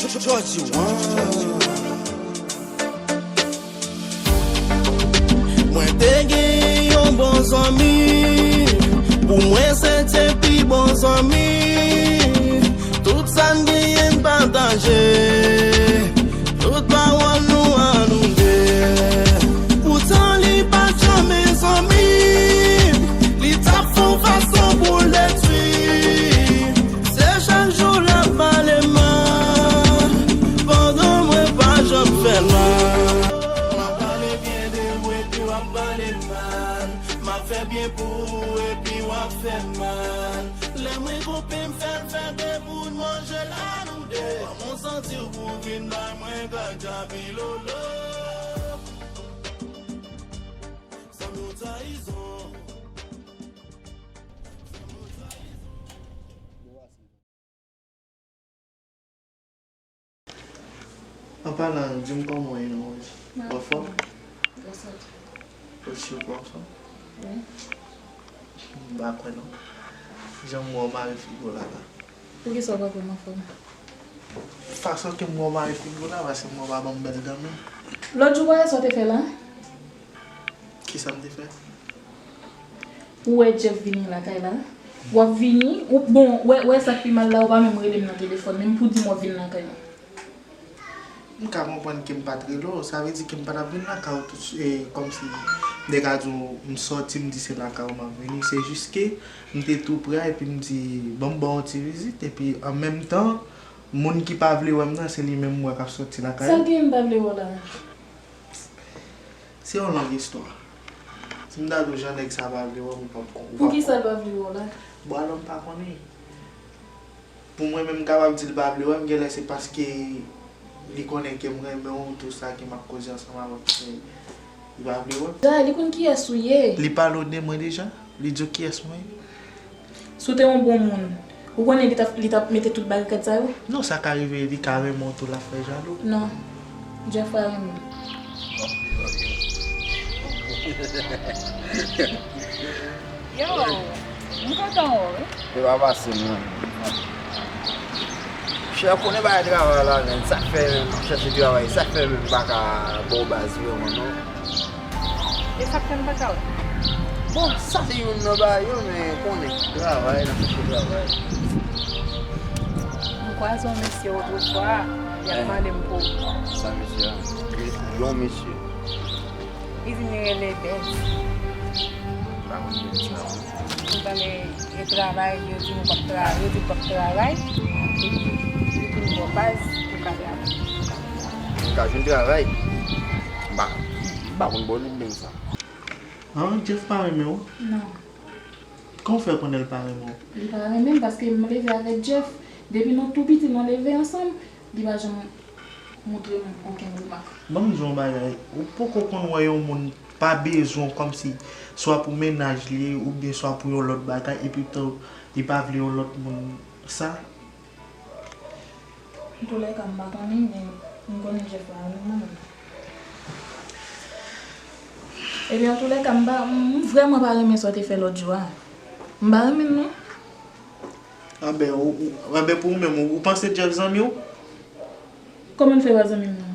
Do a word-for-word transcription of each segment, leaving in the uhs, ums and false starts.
Georgie One. Mwen te gen yon bon zanmi. Pou mwen, se te pi bon zanmi. Tout sa n genyen n pataje. Tout pawòl nou an nou de. Poutan, li pa t janm zanmi. Li t ap fè yon fason pou l detwi. Se chak jou l ap pale mal, pandan mwen pa janm fè mal. M ap pale byen de ou epi w ap pale mal. M ap fè byen pou ou epi w ap fè mal. Lè mwen konpe m fè l fè de bout manje l a nou de. Kòman w santi w pou w vin bay mwen gad djapilolo? Sa m yon trayizon. An palan, di m kòman w ye non, Rose? W anfòm? Ou sou anfòm? Wi. M pa kwè non. Jan m wè w mare figi w la la. Poukisa w pa kwè m anfòm? Fason ke m wè w mare figi w la, paske m wè w pa ban m bèl dan menm. Lòt jou, pa wè sa w te fè la? Kisa m te fè? Ou wè Jeff vini lakay la? W ap vini, ou, bon, wè, wè sa k pi mal la, ou pa menm rele m nan telefòn, menm pou di m w ap vin lakay mwen. M ka konprann ke m pa t rele w, sa vle di ke m pa t ap vin lakay ou tout, e, kòmsi m te ka di w m sòti, m di se lakay ou m ap vini. Se jis ke m te tou prè a, epi m di, ban m ba w yon ti vizit, epi an menm tan, moun ki pa vle wè m nan, se li menm m wè k ap sòti lakay ou. Sa l genyen m pa vle wè w la? Se yon long istwa. Si m ta di w jan nèg sa pa vle wè m, ou p ap kon-, ou p ap Poukisa l pa vle wè w la? Bon, alò m pa konnen. Pou mwen menm, m kapab di l pa vle wè m, genlè se paske li konnen ke m renmen w, tou sa ke m ap koze ansanm avè w, li pa vle wè m. Da, li konn kiyès ou ye. Li pale w de mwen deja? Li di w kiyès mwen ye? Si w te yon bon moun, ou konnen li t ap, li t ap mete tout barikad sa yo? Non, sa ka rive, li ka renmen w tou, l ap fè jalou. Non, Jeff pa renmen m. Yo, m kontan wè w wi. Se pa fasil non. Chè, konnen bagay travay la, menn, sa k fè menm m ap chèche travay, sa k fè menm m pa ka ba w baz vrèman non. E sa k fè m pa ka wè? Bon, sa se youn nan bagay yo, men konnen, travay, n ap chèche travay. M kwaze yon mesye otrefwa, li ap mande m pou ou. Sa mesye a? Yon mesye. Li di m li rele Benz. M pa konn Benz sa non. Ou pale e travay, yo di nou p ap tra-, yo di p ap travay, epi li vin bò baz pou ka travay. Ou ka jwenn travay? M pa, m pa konn bò li menm sa. An, Jeff pa renmen w? Non. Kòman w fè konnen l pa renmen w? Li pa renmen m paske m leve avèk Jeff. Depi nou tou piti, nou leve ansanm. Li pa janm montre m okenn remak. Ban m di w yon bagay, ou poko konn wè yon moun pa bezwen w kòmsi swa pou mennaj li oubyen swa pou yon lòt bagay, epi tou li pa vle yon lòt moun sa? Antoulèka, m pa konnen, men m konnen Jeff pa renmen mwen menm. Ebyen, antoulèka, m pa, m vrèman pa renmen sa w te fè lòt jou a. M pa renmen l non. Anben, ou, ou, anben, pou ou menm, ou, ou panse Jeff zanmi w? Kòman l fè pa zanmi m nan?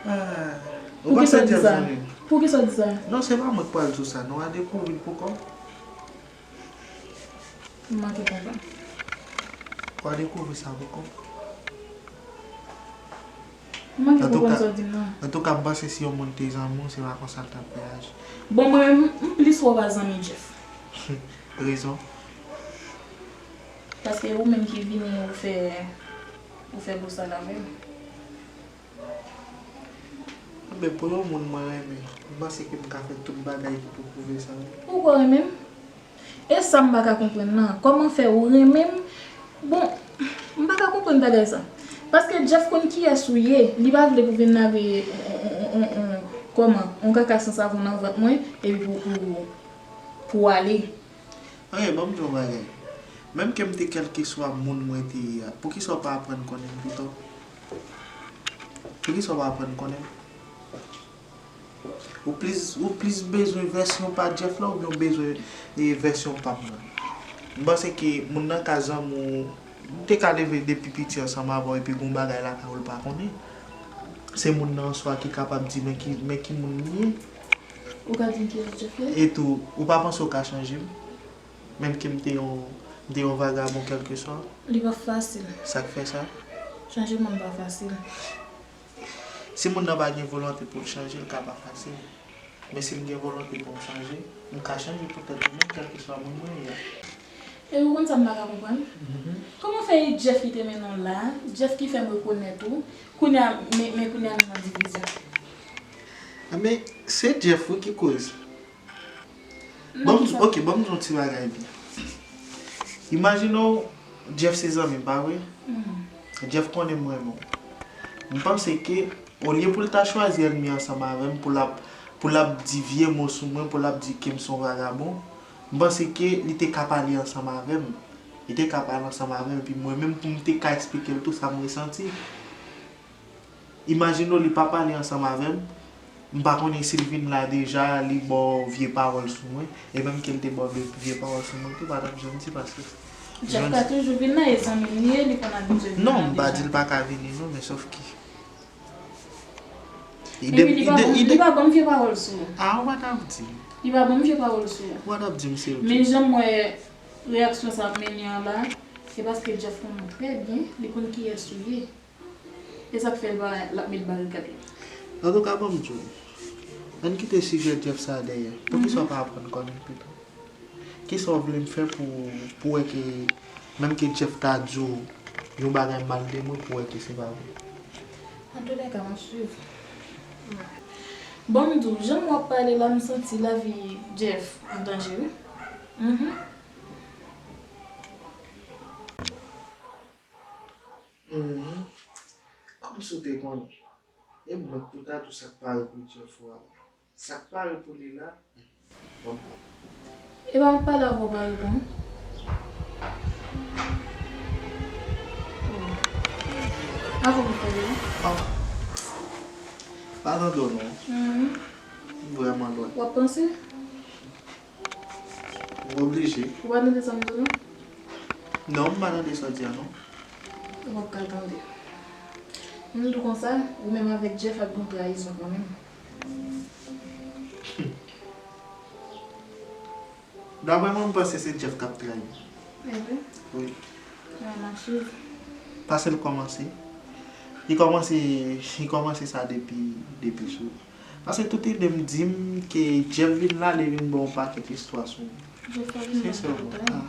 Ah, ou panse Jeff zanmi w? Poukisa w di sa? Non, se pa mwen k pral di w sa, non, w a dekouvri l pou kò w. M manke konprann. W a dekouvri sa pou kò w. M manke konprann sa w di m nan. Antouka, m panse si yon moun te zanmi w, se pa konsa l t ap reyaji. Bon, mwen menm, m plis wè w pa zanmi Jeff. Rezon? Paske ou menm ki vini, ou fè, ou fè bousal avè m. Anben, pou yon moun mwen renmen, m panse ke m ka fè tout bagay ki pou pwouve sa wi. Ou kwè w renmen m? E sa m pa ka konprann nan, kòman fè ou renmen m? Bon, m pa ka konprann bagay sa. Paske Jeff konn kiyès ou ye, li pa vle pou vin lave on, on, on, on, on, kòman, on kaka san savon nan vant mwen, epi pou, pou, pou ale. Anyen, ban m di w yon bagay. Menm ke m te kèlkeswa moun mwen te ye a, poukisa w pa aprann konnen m pito? Poukisa w pa aprann konnen m? Ou plis, ou plis bezwen vèsyon pa Jeff la oubyen w bezwen, e, vèsyon pa m nan? M panse ke moun nan ka zanmi w Ou te ka leve depi piti ansanm avè w epi gen yon bagay lakay ou l pa konnen. Se moun nan an swa ki kapab di men ki, men ki moun li ye. Ou ka di m kiyès Jeff ye? E tou, ou pa panse w ka chanje m? Menm ke m te yon, m te yon vagabon kèlkeswa. Li pa fasil. Sa k fè sa? Chanje moun pa fasil. Si moun nan pa gen volonte pou l chanje, l ka pa fasil. Men si m gen volonte pou m chanje, m ka chanje pou tèt mwen menm, kèlkeswa moun mwen ye a. E ou konn sa m pa ka konprann? Kòman fè e Jeff ki te mennen w la, Jeff ki fè m rekonèt ou, kounye a, men, men kounye a nou nan divizyon? Enben, se Jeff wi ki koz. Ban m, ok, ban m di yon ti bagay byen. Imajine w, Jeff se zanmi m, pa vre? Jeff konnen m renmen w. M panse ke, olye pou l ta chwazi ènmi ansanm avè m, pou l ap, pou l ap di vye mo sou mwen, pou l ap di ke m se yon vagabon, m panse ke li te ka pale ansanm avè m. Li te ka pale ansanm avè m, epi mwen menm, pou m te ka eksplike l tou sa m resanti. Imajine w, li pa pale ansanm avè m. M pa konnen si l vin la deja, li ba w vye pawòl sou mwen. E menm ke l te ba w vye pawòl sou mwen tou, pa t ap janm di paske Jeff ka toujou vin la, e zanmi m li ye, li konn abitye vin la deja. Non, m pa di l pa ka vini non, men sòf ke Epi li pa ban m, li pa ban m vye pawòl sou ou. A, ou pa t ap di m. Li pa ban m vye pawòl sou ou. Ou pa t ap di m se ok. Men jan m wè reyaksyon sa ap mennen an la, se paske Jeff konnen w trè byen, li konn kiyès ou ye. E sa k fè l pa, l ap met barikad la. Antouka, ban m di w, ann kite sijè Jeff sa a dèyè. Poukisa w pa aprann kò n pito? Kisa w vle m fè pou, pou wè ke, menm ke Jeff ta di w yon bagay mal de mwen, pou wè ke se pa vre? Antoulèka, m ap swiv. Bon, m di w, jan w ap pale la, m santi lavi Jeff an danje, wi. Mhm. Mhm. Kòmsi w te konnen. E mwen pou ta di w sa k pare pou Jeff ou a. Sa k pare pou li la, bon. E pa m ap pale avè w pa reponn. Avan m pale. Oh. Pa tande w non. Mhm. M vrèman lwen. W ap panse? Ou oblije. Ou pa tande sa m di w non? Non, m pa tande sa w di a non. Ou p ap ka tande. M di w konsa, ou menm avèk Jeff ap gen yon trayizon kanmenm. Daprè mwen, m panse se Jeff k ap trayi m. E vre? Wi. Mwen, m ap swiv. Paske l kòmanse. Li kòmanse, li kòmanse sa depi, depi sou. Paske tout ide m di m ke Jeff vin la, li vin ba w yon pakèt istwa sou mwen. Jeff pa vin ban m tout detay. Ah.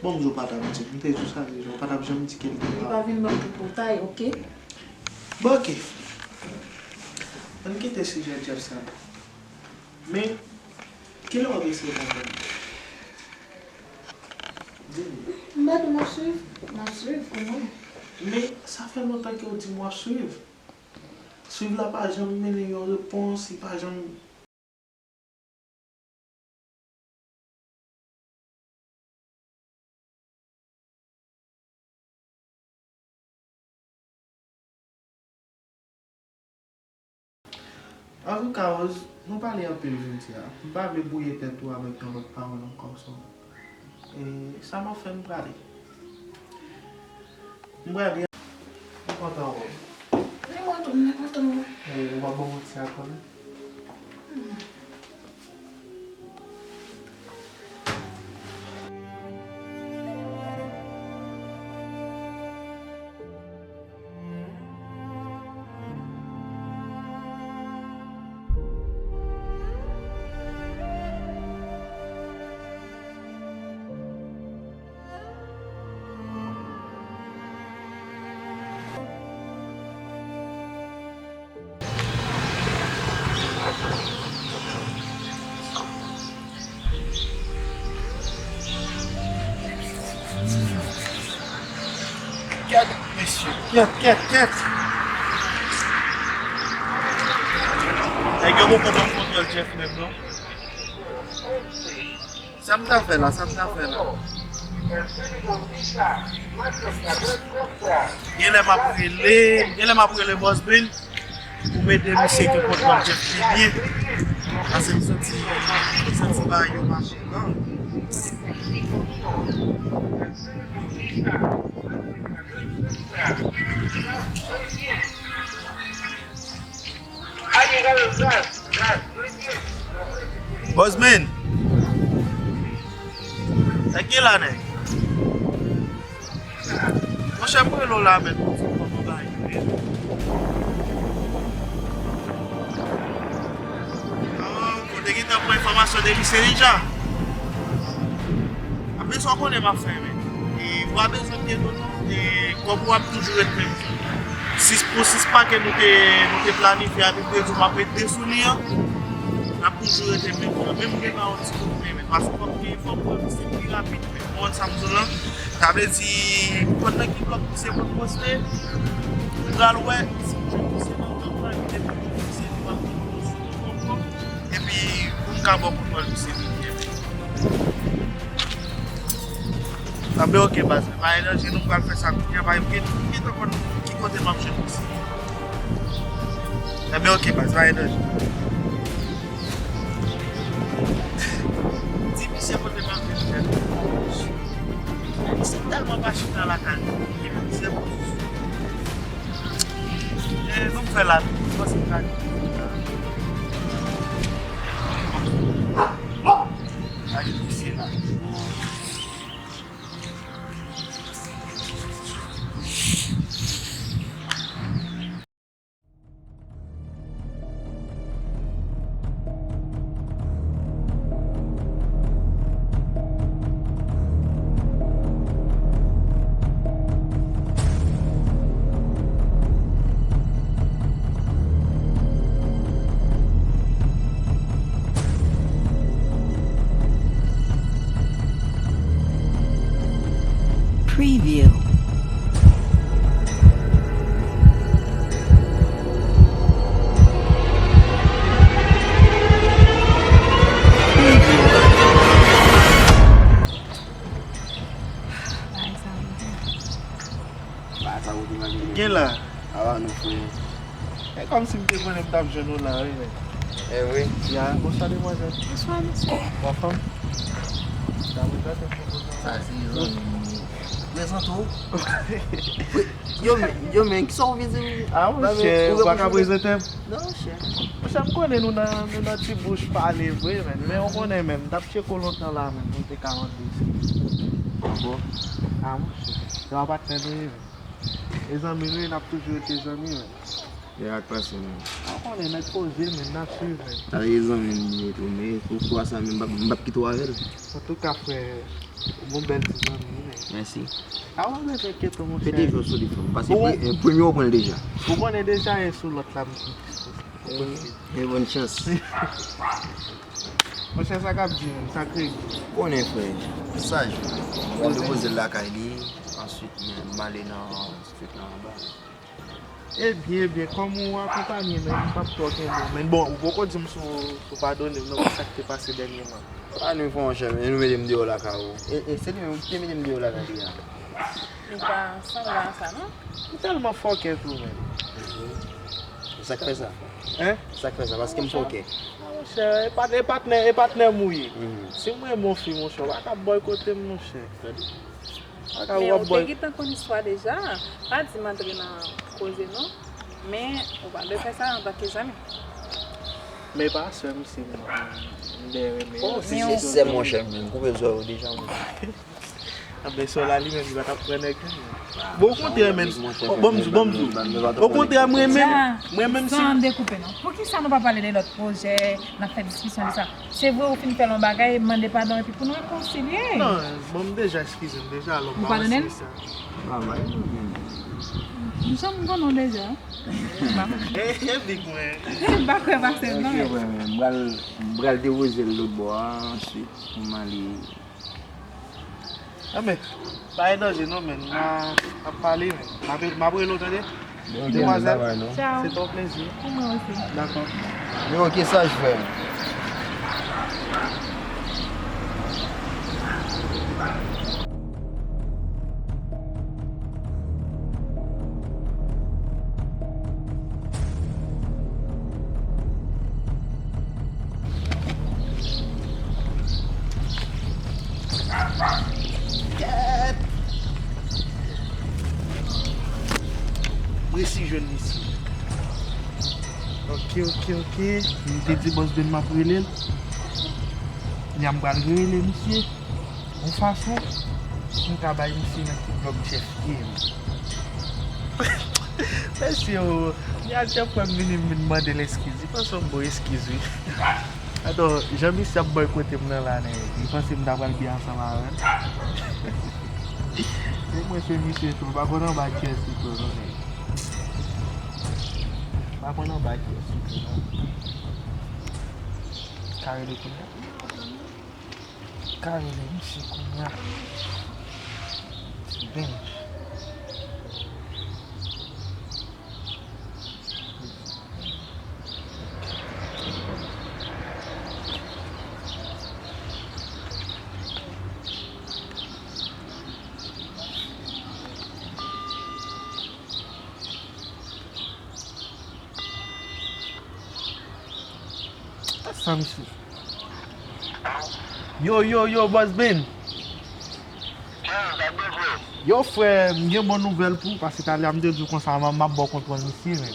Bon, m di w pa t ap di m. M te di w sa deja. Ou pa t ap janm di ke l te pa. Li pa vin ban m tout detay, ok? Bon, ok. Ann kite sijè Jeff sa. Men, kilè w ap eseye konprann? Di m. M pa di w m ap swiv. M ap swiv pou mwen. Men, sa fè lontan ke w di m w ap swiv. Swiv la pa janm mennen yon repons, li pa janm. Antouka, Rose, nou pale anpil jodi a. M pa vle bwouye tèt ou avèk yon lòt pawòl ankò, so. E sa m ap fè, m prale. M prale. M kontan wè w. Mwen tou, mwen kontan wè w. Ou, ou pa ban m yon ti akò non? Hmm. Kèt, mesye, kèt, kèt, kèt. Nèg yo poko pran kontwòl Jeff menm non. Sa m ta fè la, sa m ta fè la. Genlè m ap rele, genlè m ap rele Bòs Bill pou m ede misye gen kontwòl Jeff pi byen. Paske m santi, m santi bagay yo mache mal. Bòsmen, nèg ki la, nèg? Monchè, m rele w la, men, pou di w kòman bagay yo ye. Ah, ou te gentan pran enfòmasyon de misye deja? Apre sa, w konnen m ap fè, men. E, ou pa bezwen enkyete w non. E, kòb ou ap toujou ret menm jan. Sis pou sis pake nou te, nou te planifye a, te di w m ap ret de sou li an, l ap toujou rete menm jan. Menm gen pa yon ti kout men, men. Paske fòk gen, fòk pran misye pi rapid, men. Ou konprann sa m di w lan? Sa vle di, pandan ki blòk misye konn poste, ou pral wè, si w jwenn misye nan blòk la, li depi misye li pral konn poste. Epi, pou m ka ba w kontwòl misye pi byen. Anben, oke, baz, pa gen danje, nou pral fè sa kounye a, pa gen, m gentan konn ki kote m ap jwenn misye. Anben, oke, baz, pa gen danje. Di misye kote m ap jwenn tèt. Misye tèlman pa chita lakay li, misye bon. E, nou fè la, nou panse m ka ajoute la. Preview. Gen la. Ava nou, frè. E kòmsi m te konnen m t ap jwenn ou la, wi, men. E vre? Ya, bonswa, demwazèl. Bonswa, mesye. Ou anfòm? Sa prezante m pou nou. Sa se zanmi m. Prezante w. Yo, men, yo, men, kisa w vin di m? Ah, monchè, ou pa ka prezante m? Non, monchè. Monchè, m konnen nou nan, nou nan ti bouch pale vre, men. Men ou konnen, men, m t ap tcheke w lontan la, men, pou m te ka rantre isit. Ah bon? Ah, monchè. Se yon patnè nou ye, men. E zanmi nou ye, n ap toujou rete zanmi, men. Yo ak pase, men. Ou konnen, nèg poze, men, n ap swiv, men. Sa ye zanmi m ye tou, men pou fwa sa, men, m p ap, m p ap kite w avè l. Antouka, frè, ou gon bèl ti zanmi, men. Mèsi. A, ou pa bezwen enkyete w, monchè. Mete je w sou li, frè m. Paske pre-, premye w pran l deja. Ou konnen deja, e sou lòt la, m. E, e, bòn chans. Monchè, sa k ap di, menm, sa kredi. Konnen, frè, saj, frè. Mwen depoze l lakay li, answit, men, m ale nan, answit nan anba. Ebyen, ebyen, kòm ou akonpanye, men, m p ap twò kenbe w. Men bon, ou poko di m si w, si w padone m, non, pou sa k te pase dènyèman. Pa nou fè, monchè, men nou mete m deyò lakay ou. E, e, se li menm ki te mete m deyò lakay li a. Li pa sanble a sa, non? Ou tèlman fòkè tou, men. Sa k fè sa? Hein? Sa k fè sa? Paske m fòkè. Ah, monchè, e pat-, e patnè, e patnè m ou ye. Mhm. Si m renmen yon fi, monchè, ou pa ka bòykote m, monchè. Tande. Men ou te gentan konn istwa deja. Pa di m antre nan koze non. Men ou pa dwe fè sa antanke zanmi. Men pa sè m, se m, m dèyè renmen. Oh, si se sè m, monchè, m koupe zòrèy ou deja, monchè. Anben, sè w la li menm, li pa t ap pran nèg la. Bon, okontrè, men, bon, m di w, bon, m di w. Okontrè, mwen menm, mwen menm si. San dekoupe non. Poukisa nou pa pale de lòt pwojè, n ap fè diskisyon de sa? Se vre, ou fin fè l yon bagay, mande padon, epi pou nou rekonsilye. Non, bon, m deja eskize m deja, alò m pa wè si sa. Travay, non, men. M janm konnen w deja. E, e big mwen. M pa kwè pase l, non, men. Ok, men, men, m pral, m pral depoze l lòt bò a, answit, pou m ale. Anben, pa gen danje non, men, n a, n ap pale, men. M ap, m ap rele w, tande? Demwazèl, se te yon plezi. Pou mwen osi. Dakò. Men oke, saj, frè m. Ti jwenn misye. Ok, ok, ok. M te di Bòs Ben m ap rele l. Nya m pral rele misye yon fason pou m ka bay misye nan ki blòk Jeff ye. Mesye o, nya Jeff wè m vini, m vin mande l eskiz. Li panse m bon eskiz, wi. Atò, jan misye ap bòykote m nan la, nèg, li panse m ta pral byen ansanm avè l. Se mwen, se misye tou. M pa konn anba kiyès li tou, non, nèg. M pa konn anba kiyès li tou, non. Ka rele kounye a. Ka rele misye kounye a. Ben. Sa misye. Yo, yo, yo, Bòs Ben. Yo, frè, m gen bon nouvèl pou ou, paske talè a m te di w konsa, m, m ap ba w kontwòl misye, men.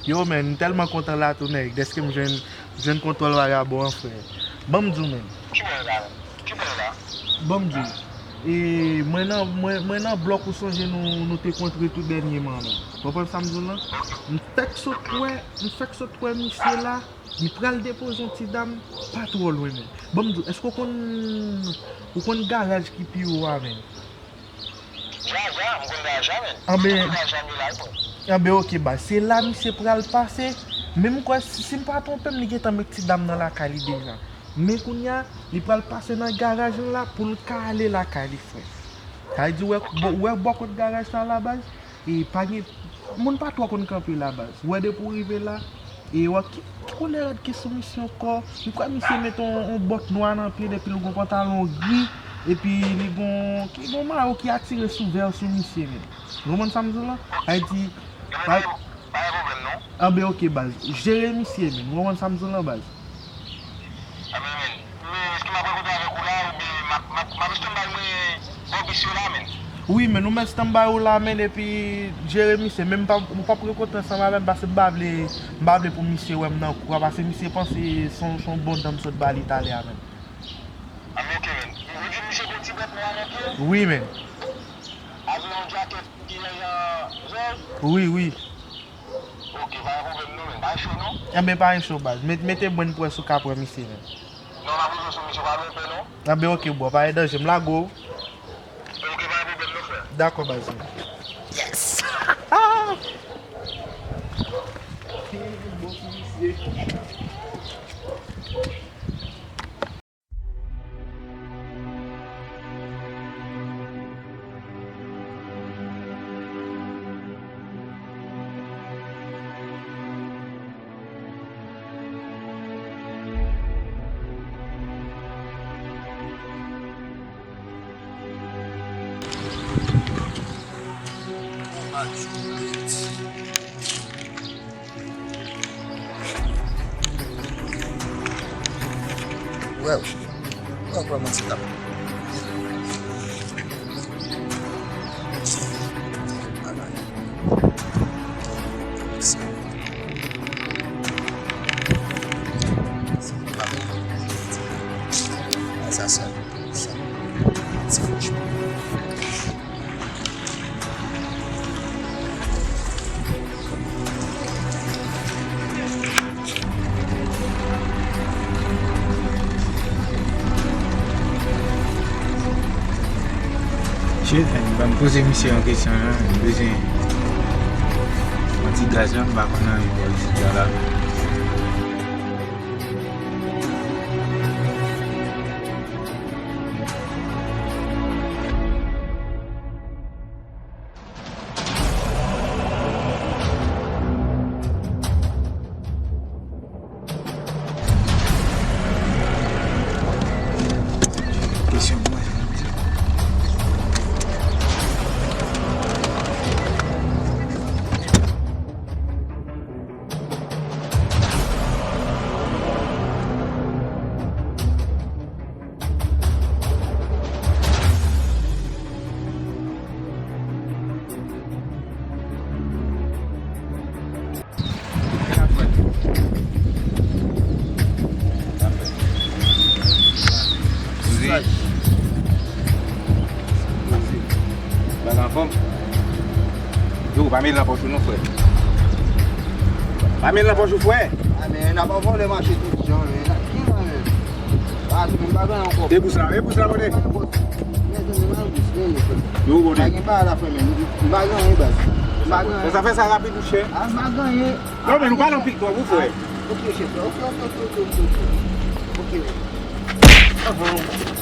Yo, men, m tèlman kontan la tou, nèg, dèske m jwenn, jwenn kontwòl vagabon an, frè. Ban m di w, men. Ki bò la? Ki bò la? Ban m di w. E, mwen nan, mwen, mwen nan blòk ou sonje nou, nou te kontre tou dènyèman, men. Ou konprann sa m di w lan? M fèk sot wè, m fèk sot wè misye la, li pral depoze yon ti dam pa twò lwen, men. Ban m di w, èske w konn, ou konn garaj ki pi wo a, men? Ya, ya, m konn garaj la, men. Anben, anben, ok, baz. Se la misye pral pase. Men m kwè, si, si m pa twonpe m, li gentan met ti dam nan lakay li deja. Men kounye a, li pral pase nan garaj lan la pou l ka ale lakay li, frè. Sa vle di, wè, bò, wè bò kot garaj sa la, baz? E pa gen, moun pa twò konn kanpe la, baz. Wè depi w rive la, e wè ki, ki koulè rad ki sou misye ankò. M kwè misye mete yon, yon bòt nwa nan pye l epi l gon pantalon gri, epi li gon, ki gon mayo ki atire sou vè sou misye, men. Ou konprann sa m di w lan? Sa vle di, pa, pa gen pwoblèm, non. Anben, ok, baz. Jere misye, men. Ou konprann sa m di w lan, baz? Anben, men. Men, èske m ap rankontre avèk ou la, oubyen m ap, m ap, m ap stanbay mwen bò bis yo la, men? Wi, men, nou mèt stanbay ou la, men, epi jere misye, men m p ap, ou p ap rankontre ansanm avè m, paske m pa vle, m pa vle pou misye wè m nan kou a, paske misye panse se yon, se yon bon dan m sot ba li talè a, men. Anben, ok, men. Ou di misye gon ti bòt nwa nan pye l? Wi, men. Avè yon djakèt ki jan, jan? Wi, wi. Ok, pa gen pwoblèm non, men. Pa gen cho non. Anben, pa gen cho, baz. Met, mete brenn pwès ou ka pran misye, men. Non, m ap rive sou misye, pa gen pè non. Anben, ok, bro, pa gen danje, m lage w. Ok, pa gen pwoblèm non, frè. Dakò, baz. Yes! Bon pou misye. Wè, wè, wè, mwen ti tap. Sa, sa. Sa, ti franchman. Shit, man, ban m poze misye yon kesyon, la. M bezwen yon ti gaz, la, m pa konn anyen bò isit la. Bon. Yo, pa met l nan pòch ou non, frè. Pa met l nan pòch ou, frè. A, men, n ap vòlè mache tout jan, men. N ap gen la, men. A, se menm bagay ankò. E bous la, e bous la, bòde. Mezanmi, mezanmi, frè. Yo, bòde. Pa gen bagay la, frè, men. M pa gen anyen, baz. M pa gen anyen. Sa fè sa rapid, monchè. A, m pa gen anyen. Non, men nou pa nan pik twòp, wi, frè. Ok, chèf. Ok, ok, ok, ok, ok. Ok. Ahan.